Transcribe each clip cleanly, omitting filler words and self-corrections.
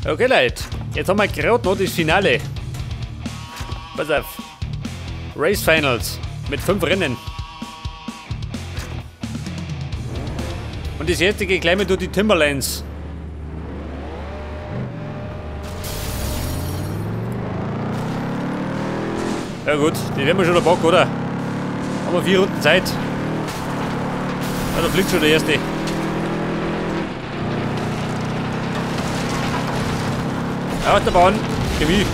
Okay, Leute, jetzt haben wir gerade noch das Finale. Pass auf. Race Finals mit 5 Rennen. Und das erste geht gleich mal durch die Timberlands. Ja gut, die werden wir schon Bock, oder? Haben wir 4 Runden Zeit. Ja, da fliegt schon der erste. Autobahn, Chemie.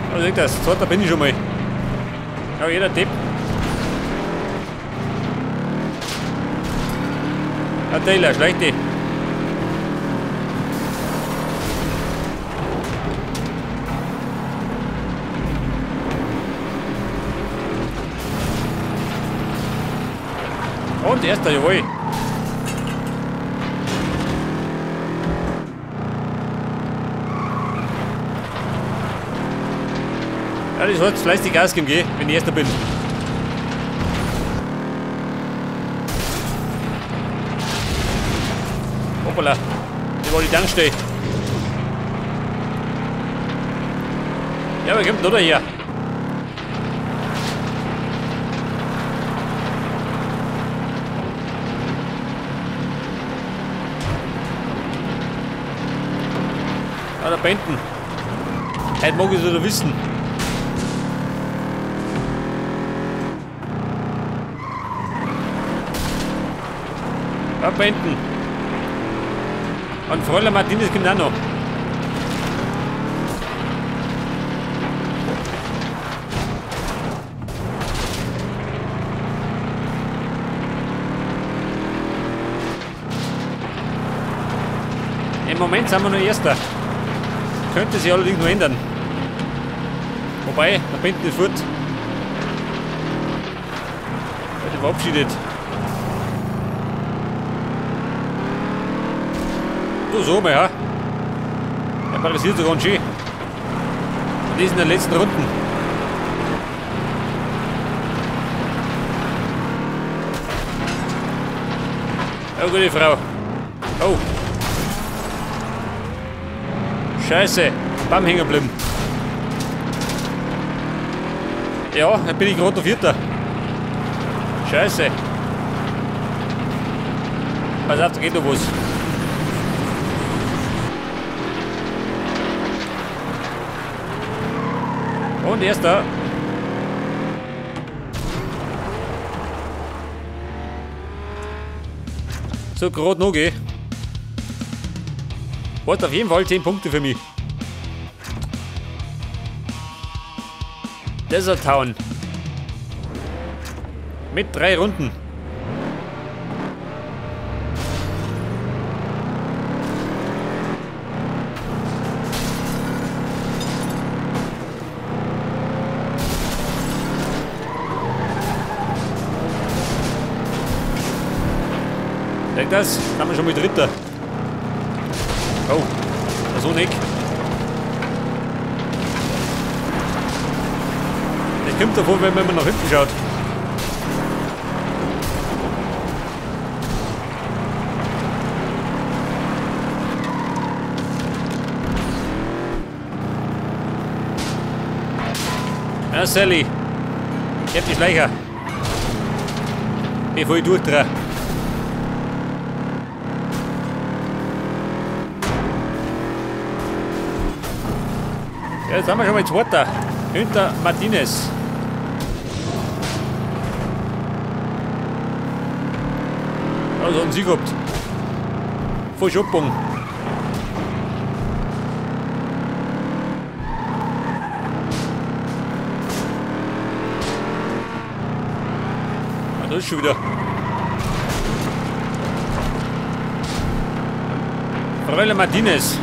Da seht ihr das, zweiter bin ich schon mal. Ja, jeder Depp. Ja, Taylor, schlechte. Und erster, jawohl. Ja, das wird fleißig Gas geben, gell, wenn ich erster bin. Hoppala, das war die Tankstelle. Ja, aber kommt noch daher. Ah, da Benten. Heute mag ich es wieder wissen. Da Benten. Und Fräulein Martinez kommt auch noch. Im Moment sind wir nur Erster. Könnte sich allerdings noch ändern. Wobei, der Benten ist fort. Heute verabschiedet. Du so mal, ja. Der parasiert sogar ganz schön. Und das in den letzten Runden. Oh, gute Frau. Oh. Scheiße. Bam, hängen geblieben. Ja, dann bin ich gerade der Vierter. Scheiße. Pass auf, da geht noch was. Und erster. So, gerade noch, gell. Hat auf jeden Fall 10 Punkte für mich. Desert Town. Mit 3 Runden. Das haben wir schon mit Dritter. Oh, so nicht. Das kommt davon, wenn man nach hinten schaut. Ja, Sally. Ich hab die Schleicher. Bevor ich durchdrehe. Ja, jetzt haben wir schon mal Zweiter. Hinter Martinez. Also einen Sieg gehabt. Voll Schoppung. Ah, da ist schon wieder. Fräulein Martinez.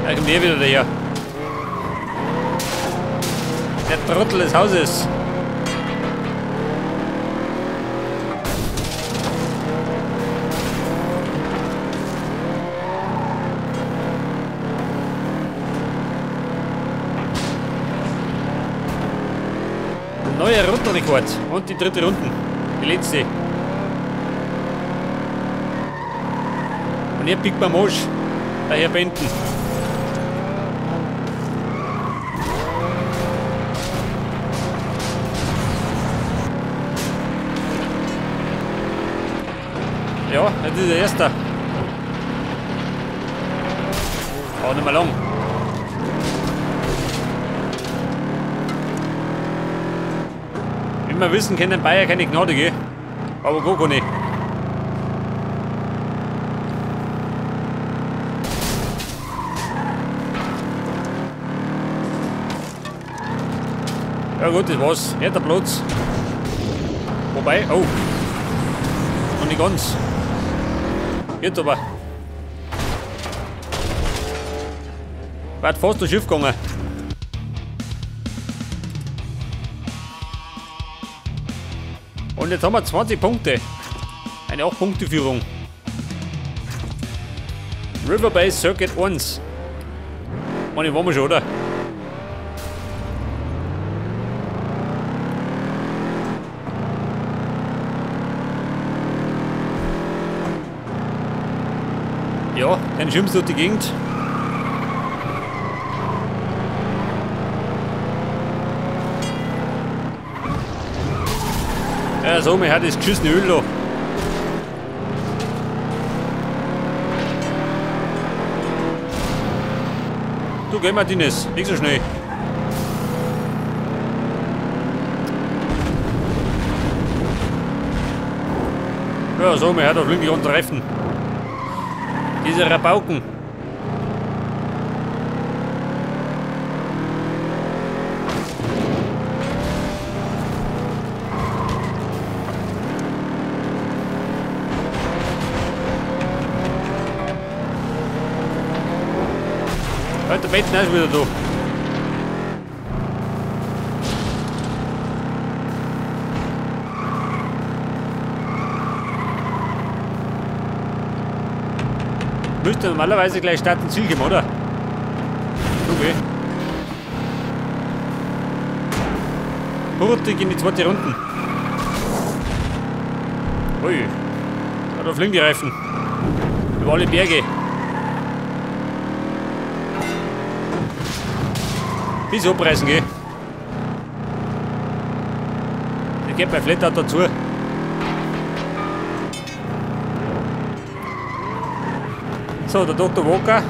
Da kommt er wieder daher. Der Trottel des Hauses. Neuer Rundenrekord und die dritte Runde. Die letzte. Und hier pickt man Mosch. Der Herr Benton. Ja, das ist der erste. Aber nicht mehr lang. Wie wir wissen, kennen Bayer keine Gnade, gell? Aber gar keine. Ja gut, das war's. Erster Platz. Wobei, oh. Noch nicht ganz. Jetzt aber. War fast das Schiff gegangen. Und jetzt haben wir 20 Punkte. Eine 8-Punkte-Führung. Riverbase Circuit 1. Meine, waren wir schon, oder? Ja, den schimpfst durch die Gegend. Ja, so, mir hat das geschissene Öl da. Du, geh Martinez, nicht so schnell. Ja, so, mir hat auf linke und Reifen. Diese Rabauken. Der Betten ist wieder da. Müsste normalerweise gleich Start und Ziel geben, oder? Okay. Hurtig in die zweite Runde. Ui. Da fliegen die Reifen. Über alle Berge. Bis abreißen, gell? Der geht bei Flatout dazu. So, der Dr. Walker.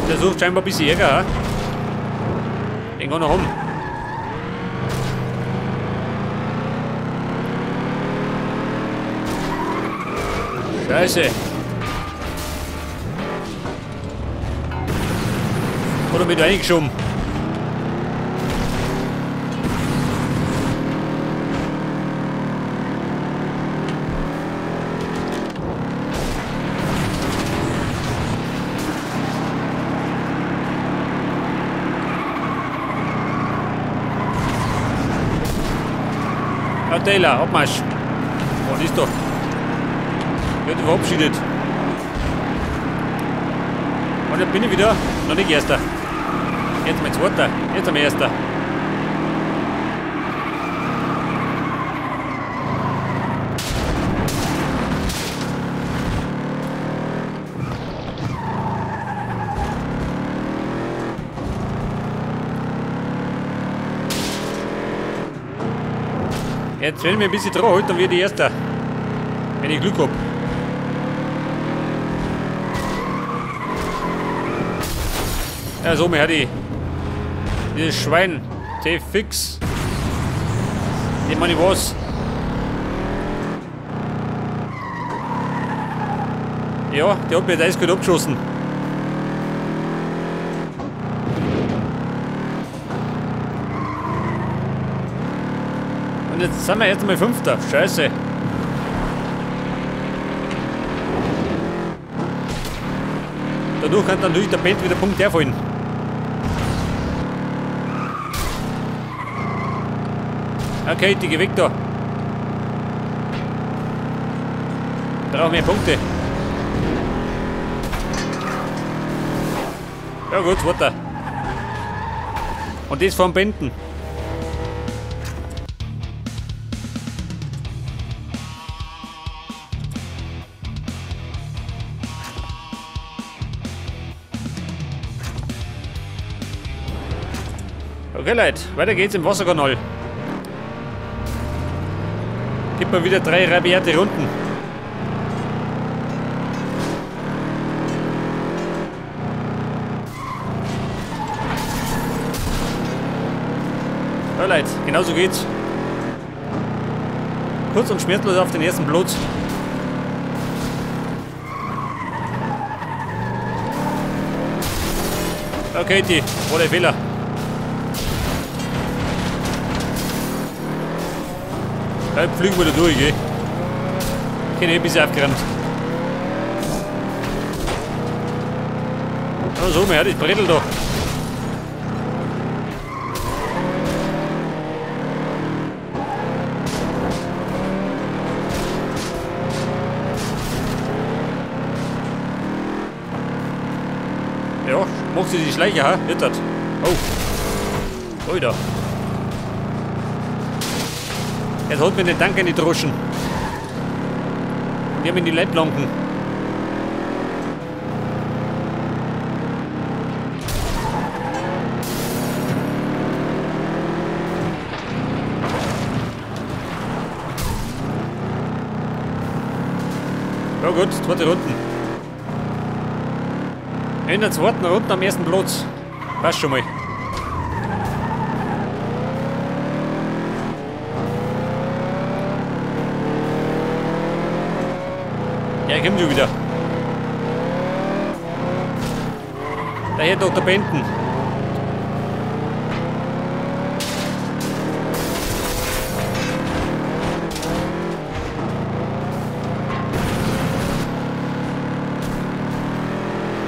Der sucht scheinbar ein bisschen Ärger, he? Den kann er haben. Scheiße. Oder mit reingeschoben. Ja, Taylor, Abmarsch. Was ist da? Wird verabschiedet. Und jetzt bin ich wieder noch nicht Erster. Jetzt mein Zweiter, jetzt am Erster. Jetzt, wenn ich mich ein bisschen dran halte, dann wird ich Erster. Wenn ich Glück hab. Ja, so, mir hat die. Dieses Schwein. T-Fix. Ich meine, was? Ja, der hat mir jetzt eiskalt abgeschossen. Und jetzt sind wir erst einmal Fünfter. Scheiße. Dadurch kann dann natürlich der Bent wieder Punkt herfallen. Okay, die geh weg da. Brauchen mehr Punkte. Ja gut, weiter. Und das vorm Benden. Okay, Leute, weiter geht's im Wasserkanal. Gibt mal wieder 3 rabiate Runden. Ja, Leute, genau so geht's. Kurz und schmerzlos auf den ersten Platz. Okay, die war der Fehler. Da fliegen wir da durch, gell? Keine ein bisschen aufgeräumt. Oh, so, mir hat das Brettel da. Ja, macht sie die Schleicher, ha? Wird das. Oh. Alter. Jetzt holt mir den Tank in die Droschen. Und die haben in die Leitplanken. Ja gut, zweite Runden. In der zweiten Runde am ersten Platz. Passt schon mal. Ja, kommt schon wieder. Der Herr Dr. Benten.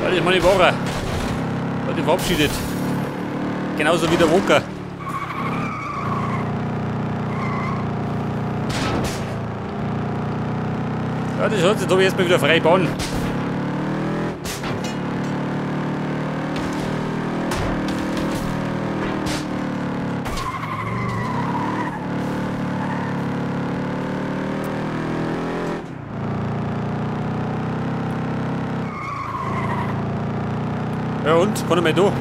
Das ist meine Ware. Hat ihn verabschiedet. Genauso wie der Walker. Ja, das hat sich da erstmal wieder frei bauen. Ja und? Kann ich mal da?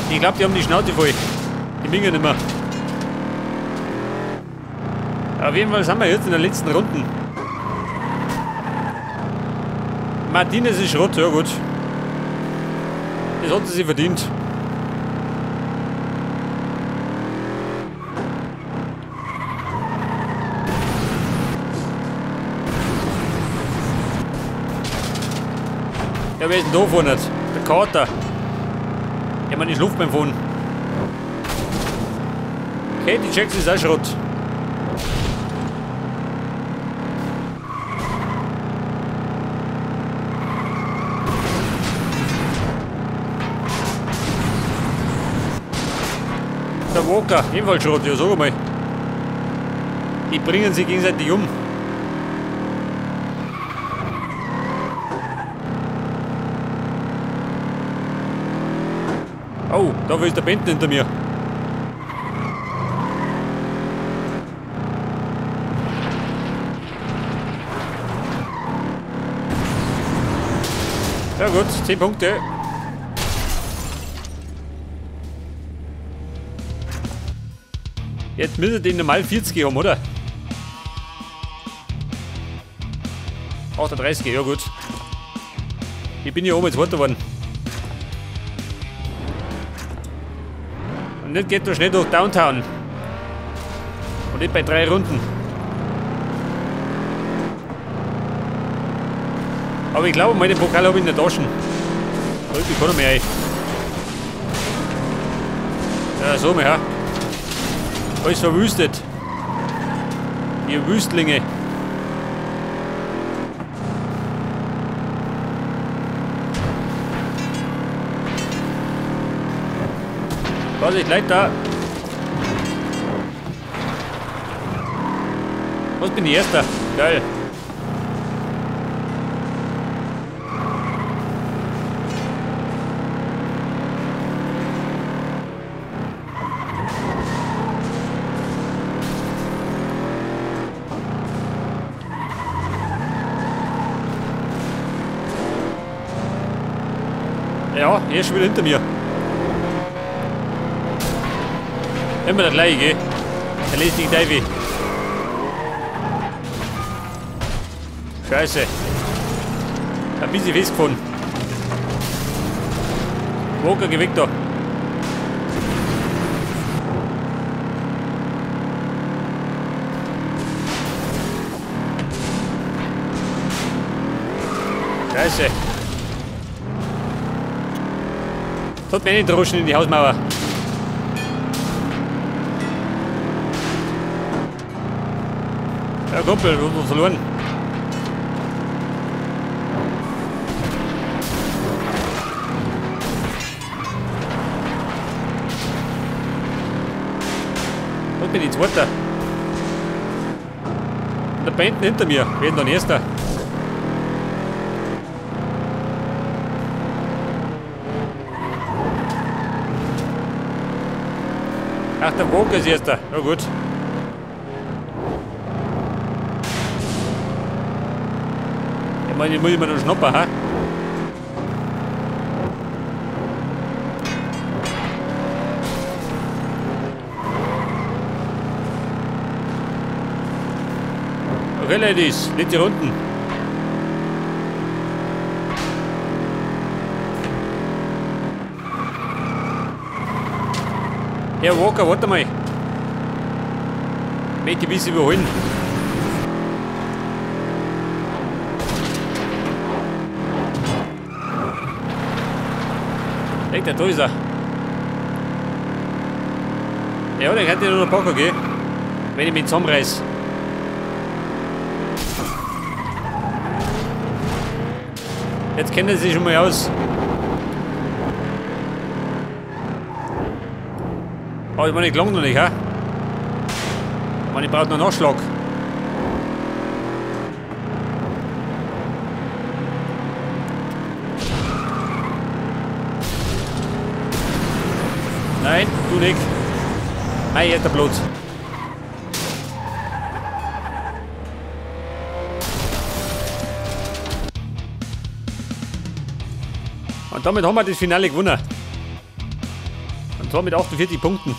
Ich glaube, die haben die Schnauze voll. Die mingen nicht mehr. Auf jeden Fall sind wir jetzt in der letzten Runde. Martinez ist Schrott, ja gut. Das hat sie sich verdient. Ja, wer ist denn da vorne? Der Kater. Ich meine, ich Luft beim Fahren. Okay, die Jackson ist auch Schrott. Der Walker, ebenfalls Schrott, ja, sag mal. Die bringen sich gegenseitig um. Oh, da ist der Benten hinter mir. Ja gut, 10 Punkte. Jetzt müsste den normal 40 haben, oder? 38, ja gut. Ich bin hier oben jetzt weiter geworden. Und nicht geht da schnell durch Downtown. Und nicht bei 3 Runden. Aber ich glaube, meinen Pokal habe ich in der Tasche. Da ich kann mehr ein. Ja, so mehr. Alles verwüstet. Ihr Wüstlinge. Vorsicht, Leute da. Was bin ich Erster? Geil. Ja, er ist schon wieder hinter mir. Immer der gleiche, gell? Der lässt nicht Ivy. Scheiße. Ein bisschen festgefunden. Walker, geh weg da. Scheiße. Tut mir nicht rutschen in die Hausmauer. Ja, Kumpel, wir haben verloren. Dort bin ich Zweiter. Und der Banden hinter mir. Wer ist denn dann Erster? Ach, der Walker ist Erster. Ja gut. Ich meine, ich muss immer noch schnappen, ha? Okay, Ladies, letzte Runden. Herr Walker, warte mal. Möchte ich ein bisschen überholen. Echt, da ist er. Ja, den könnte ich nur noch packen, gell? Wenn ich mich zusammenreiß. Jetzt kennen sie sich schon mal aus. Oh, ich meine, ich lang noch nicht, hä? Ich meine, ich brauche noch einen Nachschlag. Nein, du nicht. Mei, der Blut. Und damit haben wir das Finale gewonnen. Und zwar mit 48 Punkten.